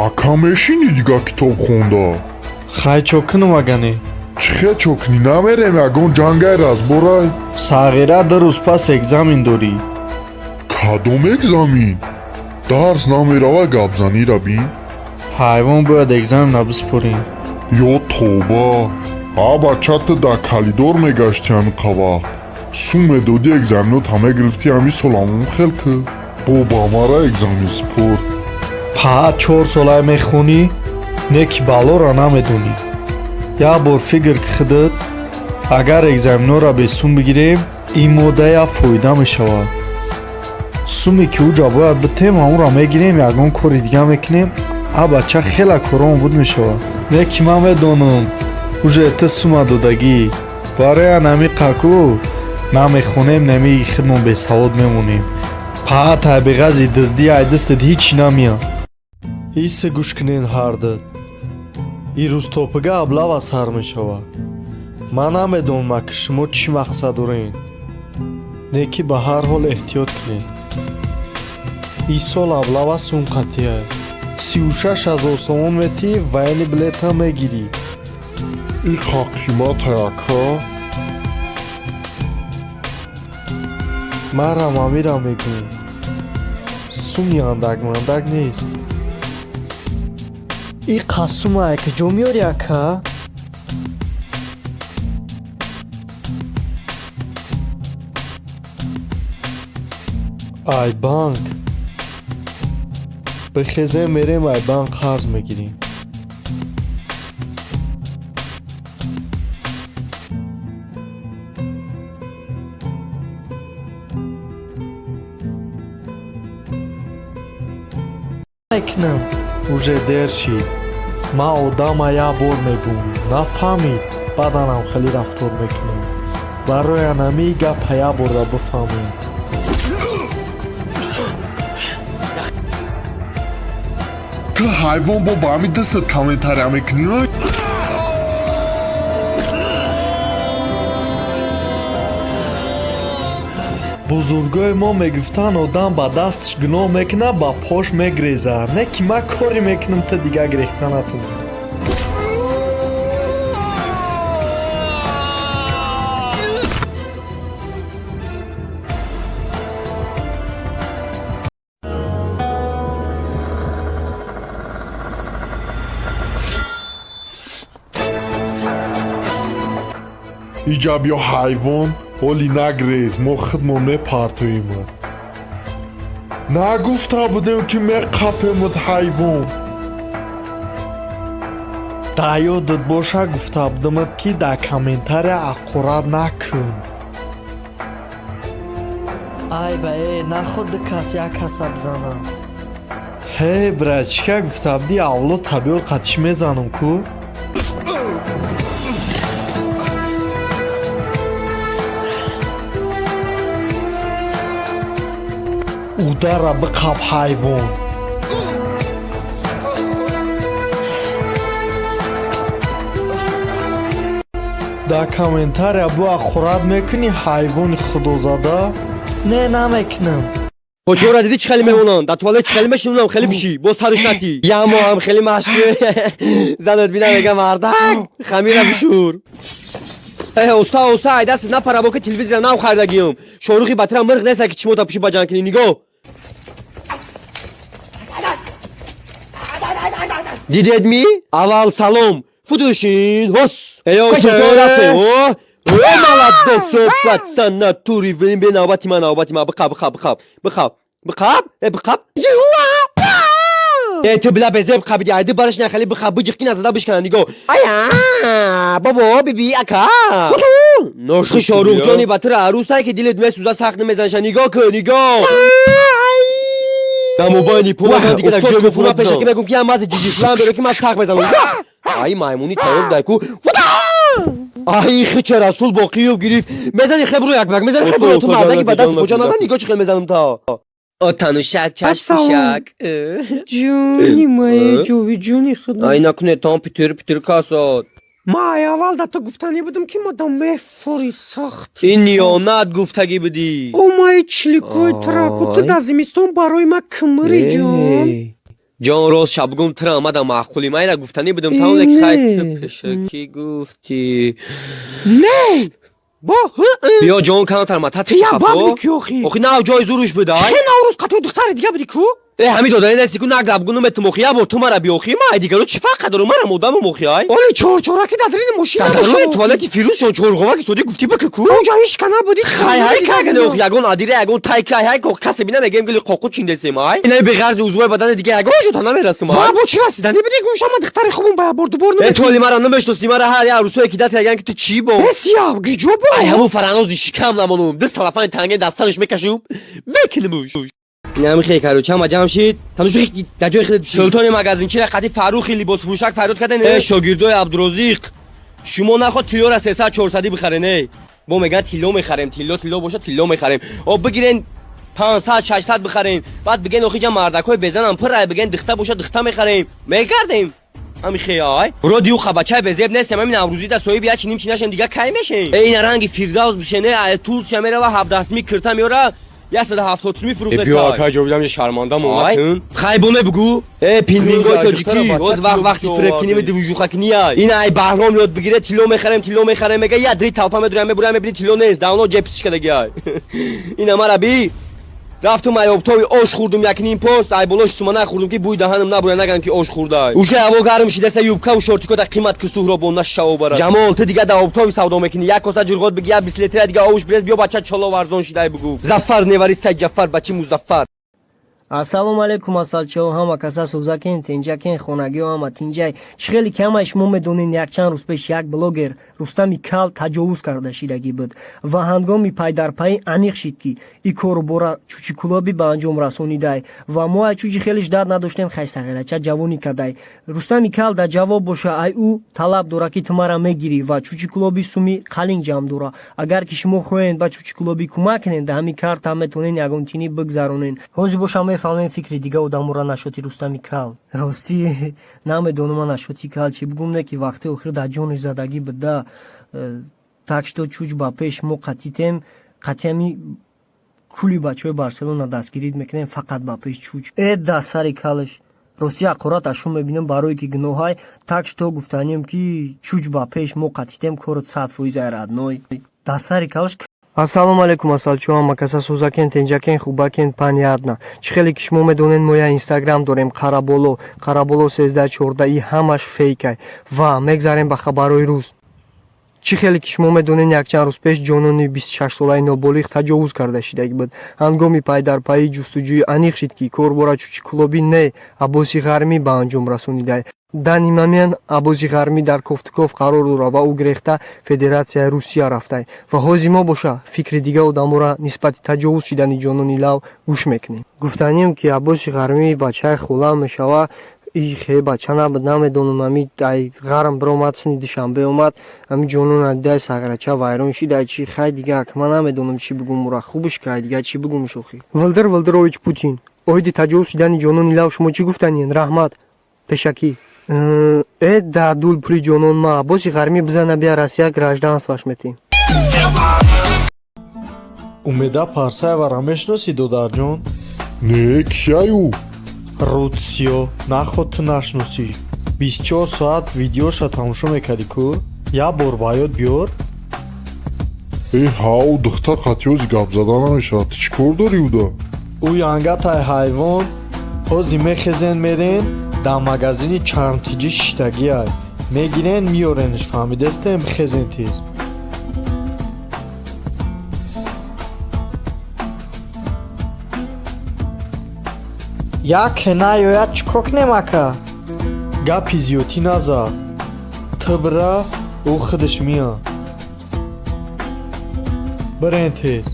Ака, мешинӣ дига китоб хонда? Хай, чо кунам агане? Чӣ хел чо кунӣ? Намерем ягон ҷангай, разборай? Сағира, 2 рӯз пас экзамен дорӣ. Кадом экзамен? Дарс намерава, гапзанира бин. Ҳайвон, бояд экзамена биспорем. Ё тоба! А бача, ту дар калидор мегаштӣ ҳамиқа вақт. Сум медодӣ, экзаменота мегирифтӣ. Ҳамин сол ҳамон хел ки бо ба мара экзамен спор. Па, 4 солай мехонӣ, не ки баллора намедонӣ. Як бор фикр ки худат, агар экзаменора бесум бигирем, ин моддая фоида мешавад. Суме ки уҷа бояд битем, ҳамонро мегирем, ягон кори дига мекунем. А бача, хела кором буд мешавад. Не ки ман медонам, уже ту сума додагӣ. Барои анами қаку намехонем, нами худмон бесавод мемонем. Па, табиғази дуздӣ ай дастат ҳичи намеяд. Иса, гӯш кунен ҳардат. Ирӯз топига облава сар мешавад. Ман намедонам, ки шумо чӣ мақсад дорен, не ки ба ҳар ҳол эҳтиёт кунед. Ин сол облава сум қатъия, 36 000 сомон метиҳӣ, военный билета мегирӣ. Иқа қиматай, ака? Марам амира мегӯм, суми андак-мандак нест. Иқа сумае куҷо меёрӣ, ака? Ай банк. Бихезем, мерем, ай банк қарз мегирем. Мекунам, уже дер шид. Ман одама як бор мегӯм, нафаҳмид, баъданам хеле рафтор мекунем. Барои анами гапа як борда бифаҳмем. Ту ҳайвон, бо ба ҳамин дастат комментария мекунӣ? Бузургои мо мегуфтанд, одам ба дасташ гуноҳ мекунад, ба пош мегрезад. Не ки ман коре мекунам, ту дига гирехта натонӣ. Иҷа биё, ҳайвон, ҳоли нагрез, мо худмон мепартоимад. Нагуфта будем, ки меқапемуд, ҳайвон. Дар ёдат боша, гуфта будамад, ки дар комментария аққурат накун. Ай ба э, наход ду кас як каса бизанам. Ҳе, брачка, гуфта будӣ, авлод табиёр қатиш мезанам ку. Удара биқап, ҳайвон. Дар комментария бу аққурат мекунӣ, ҳайвони худозада? Не, намекунам. Почора дидӣ, чӣ хеле мемонанд? Дар туалет чӣ хеле мешинонам, хеле бишӣ боз сариш натӣ. Як моҳам хеле машқ занат бина, мега: «Мардак, хамира бишур». Э, уста, уста, ай дастат напара, бо ки телевизора нав харидагиём. Шорухи батира мирғ неста, ки чимота пиши ба ҷанг кунӣ, нигоҳ. Дидед ми? Аввал салом. Футушин, ҳос. Эё, рафтем. О, о, молодец, пацан, натури, бе навбати ман, навбати ман, биқаб, биқаб, биқаб, биқаб, биқаб, э, биқаб. Э, ту била безеб қабиди, айди бараш нахали, биқаб, биҷиқ ки назада бишкана, нигоҳ. Ая, бобо, биби, ака. Ноши Шоруҳҷони ба тура арӯсае ки дилет месӯза, сахт намезаниша, нигоҳ кун, нигоҳ. Да мобайни пуласан дига дар ҷой мефура пеша ки мегум ки ям мази ҷиҷифлан беро ки ман сахт мезанам. Ай маймуни тайёр дай ку. Ай хича Расул Боқиёв гирифт. Мезани хебру як бак, мезани хебру, ту мардаки ба даст поҷа назан, нигоҳ чӣ хел мезанам та. Отанушак, чашпушак. Ҷони мае, ҷови ҷони худо. Ай накуне там питир питир касод. Ма ай аввал да ту гуфтанӣ будам, ки мадам мефури сахт. Ин ниёнат гуфтагӣ будӣ. О, мае чликои траку, ту дар зимистон барои ма кимири, ҷон. Ҷон, рост ша бугум, тира омада маъқули майра гуфтанӣ будам, тамом, леки хай, ту пешакӣ гуфтӣ. Не, бо. Биё, ҷон, камтар ма Ту як баб будӣ ки охи. Охи, нав ҷои зуруш буда. Чӣ, Наврӯз қатъи духтари дига будӣ ку? Э, ҳами додани нести ку, нагла бугу, нуметум. Охи, як бор ту мара биёхи, ма ай дигаро чӣ фарқа дорум? Марам одамам, охи, ай. Оли чорчораки дар дарини мошина. Даруни туалети Фирӯзшон чорғоваки содӣ гуфтӣ, бика ку. Онҷа ҳеч ка набудӣ. Хай, ҳай кагане, охи, ягон адира, ягон тайка, ҳай ко касе бина, мегем гили қоқу чиндесем, ай. Инай беғарзи узвои бадани дига ягон ҷота намерасим, ай. Ва бо чӣ расиданӣ будӣ? Гумша, ма духтари хубум, ба бор дубор. Э, ту оли мара намешносӣ, мара ҳар як рӯсое ки дат яган ки ту чӣ бо? Э, сия гиҷо бо. Ай, ҳамун Фаранози шикам намонум, ду салафани танген дастараш мекашум, мекунимуш. Инами короче, ҳама ҷамъ шид, танушу дар ҷои худат. Султони магазинчира қати Фаррухи либосфурӯшак фарёд карден: э, шогирдои Абдурозиқ, шумо наход тиллора 300 400 бихарен. Э, бо меган тилло мехарем, тилло, тилло боша, тилло мехарем. О, бигирен, 500 600 бихарен, баъд биген, охиҷа мардакҳои безанам пирай, биген, дихта боша, дихта мехарем, мегардем. Ами хеай роди ӯ хабачай безеб нестем. Ами Наврӯзида соҳиби як чиним чи нашем, дига кай мешем? Э, ина ранги Фирдавс бишен. Э, ай Турсия мерава, 17 сими кирта меёра, 170 сими фурӯхтеса. Биё, акай ҷовидам, шарманда монакун. Хайбоне бугу, э, пиндингои тоҷикӣ оз вақт вақти фиребкиними дувужухакиния. Ина ай Баҳром ёд бигире. Тилло мехарем, тилло мехарем, мега, я дри талпа медурам, мебурам, мебини, тилло нест, давно ҷепсишкадагиай. Ина мара би, рафтум, ай обтоби ош хӯрдум, якним пост, ай болош сумана хӯрдум, ки бӯи даҳанам набура, наган ки ош хӯрдай. Уша ҳаво гарм шидаса, юбкаву шортико да қимат ки Суҳробон нашаво бара. Ҷамол, ту дига да обтоби савдо мекунӣ, як коса ҷурғот биги, як 20 литра дига овуш бирез, биё, бача чоло варзон шидай, бугӯ. Зафар невари Сайҷафар, бачи Музаффар. Ассалому алайкум, асалчаҳо, ҳама каса сӯзакен, тинҷакен, хонагиҳо ҳама тинҷай. Чӣ хеле ки ҳамаи шумо медонед, якчанд рӯз пеш як блогер Рустами Кал таҷовуз карда шидагӣ буд ва ҳангоми пайдарпайӣ аниқ шид, ки ин кору бора Чучикулоби ба анҷом расонидай. Ва мо ай Чучи хеле ждать надоштем. Хай, сағирача ҷавонӣ кадай. Рустами Кал дар ҷавоб боша, ай ӯ талаб дора, ки ту мара мегирӣ, ва Чучикулоби суми қалин ҷамъ дора. Агар ки шумо хоҳед ба Чучикулоби кӯмак кунед, дар ҳамин карта метавонед ягон тинӣ бигзаронед. Ҳозир боша мефаҳмем фикри дига одаморо нашоти Рустами Кал. Ростӣ, намедонам ман нашоти Кал чӣ бугум, не ки вақти охир дар ҷони задагӣ буда. Так что чуч ба пеш, мо қатитем, қатиами кули бачаҳои Барселона дастгирӣ мекунем, фақат ба пеш, чуч. Э, да сари калаш, ростӣ, ҳақорат ашум мебинам, барое ки гуноҳай. Так что гуфтанем, ки чуч ба пеш, мо қатитем, корот 100% ай, родной, да сари калаш. Ассалому алайкум, асалчо, ҳама каса сӯзакен, тенҷакен, хубакен. Понятно, чӣ хеле ки шумо медонед, мо я инстаграм дорем, Қараболо, Қараболо 1314, и ҳамаш фейкай. Ва мегзарем ба хабарҳои рӯз. Чӣ хеле ки шумо медонед, якчанд рӯз пеш ҷонони 26-солаи ноболиғ таҷовуз карда шидагӣ буд. Ҳангоми пайдарпайи ҷустуҷӯӣ аниқ шид, ки корбора Чучикулобӣ не, Аббоси Ғармӣ ба анҷом расонидай. Данный момент Аббоси Ғармӣ дар кофтуков қарор дорад ва ӯ гирехта Федератсияи Русия рафтай. Ва ҳозир мо боша фикри дига одаморо нисбати таҷовуз шидани ҷонони лав гӯш мекунем. Гуфтанем, ки Аббоси Ғармӣ бачаи холам мешава. И хе бача набуд, намедонам, ами ай ғарм биромад, сини Душанбе омад, ами ҷонона дидай, сағирача вайрон шидай. Чи хай, дига ман намедонам чӣ бугум, ура хубш кай, дига чӣ бугум, шохи. Владимир Владимирович Путин, оиди таҷовуз шидани ҷонони лав шумо чӣ гуфтанien? Раҳмат пешакӣ. Э, да дул пули ҷонон ма Аббоси Ғармӣ бизана, бия Россия, гражданстваш метем. Умеда Парсаевара мешиносӣ, додарҷон? Не, кияй ӯ? Рутсиё, наход ту нашиносӣ? 24 соат видеоша тамошо мекардӣ ку, як бор ба ёд биёр. Э, ҳав, духтар қатиёзи гап зада намешавад. Ту чӣ кор дорӣ уда? Ӯ янгатай ҳайвон. Ҳозир мехезен, мерен, дар магазини чармтиҷӣ шиштагиай, мегирен, меёренш, фаҳмидестем? Бихезен тез. Яке наёяд, чӣ кор кунем, ака? Гапи зиёдтӣ назад, ту бира, ӯ худаш меяд. Бирен тез.